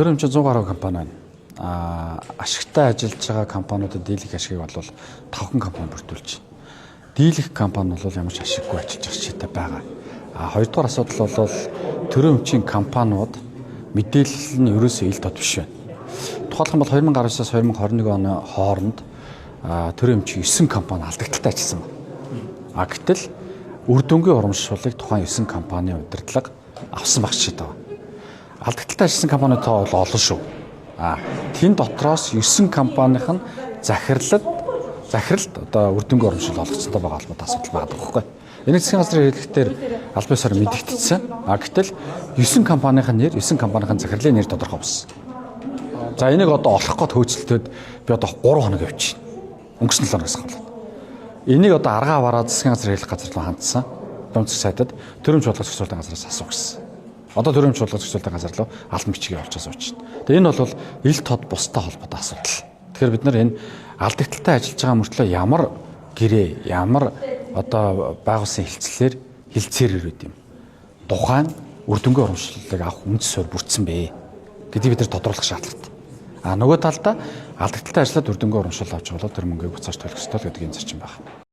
Төрийн өмчийн 100 гаруй компани байна. Ашигтай ажиллаж байгаа компаниудад дийлэх ашигыг бол 5 компани бүрдүүлж байна. Дийлэх компани бол ямар ч ашиггүй ажиллаж байгаа жишээтэй байгаа. Хоёрдугаар асуудал бол төрийн өмчийн компаниуд мэдээлэл нь ерөөсөө ил тод биш байна. Тухайлх юм бол 2019-аас 2021 оны хооронд төрийн өмчийн 9 компани алдагдaltaй ажилласан байна. Гэтэл үр дүнгийн урамшууллыг тухайн 9 компанийн удирдлага авсан байх жишээтэй байна. Алдагдaltaй ажилласан компаниуд бол олон шүү. Тэн дотроос 9 компанийн нь захиралд одоо үр дүнгийн урамшуул олгоцсонтой байгаа холбоотой асуудал байгаа байхгүй. Энийг засгийн газрын хэрэглэгтэр аль биесээр мэдэгдсэн. Гэтэл 9 компанийн нэр, 9 компанийн захирлын нэр тодорхой болсон. За, энийг одоо олох гээд хөөцөлтөд би одоо 3 хоног явчихна. Өнгөрсөн 7 хоногоос хавлаад. Энийг одоо аргаа аваараа засгийн газрын хэрэглэх газар руу хандсан. Бомцог сайдад төрөмж бодлого зохицуулалтын газраас асуу гэсэн. Одоо төрөмж бодлого зохицуулалтын газар руу албан бичгийг олж сууж байна. Тэгээ энэ бол ил тод бустай холбоотой асуудал. Тэгэхээр бид нар энэ алдагдaltaй ажиллаж байгаа мөртлөө ямар гэрээ, ямар одоо байгуулсан хилцлэр хилцээр ирээд юм. Тухайн үр дүнгийн урамшлалыг авах үндэс суурь бүрдсэн бэ гэдгийг бид нар тодруулах шаардлагатай. Нөгөө талдаа алдагдaltaй ажиллаад үр дүнгийн урамшуул авч байгаа бол тэр мөнгийг буцааж төлөх ёстой л гэдэг энэ зарчим байна.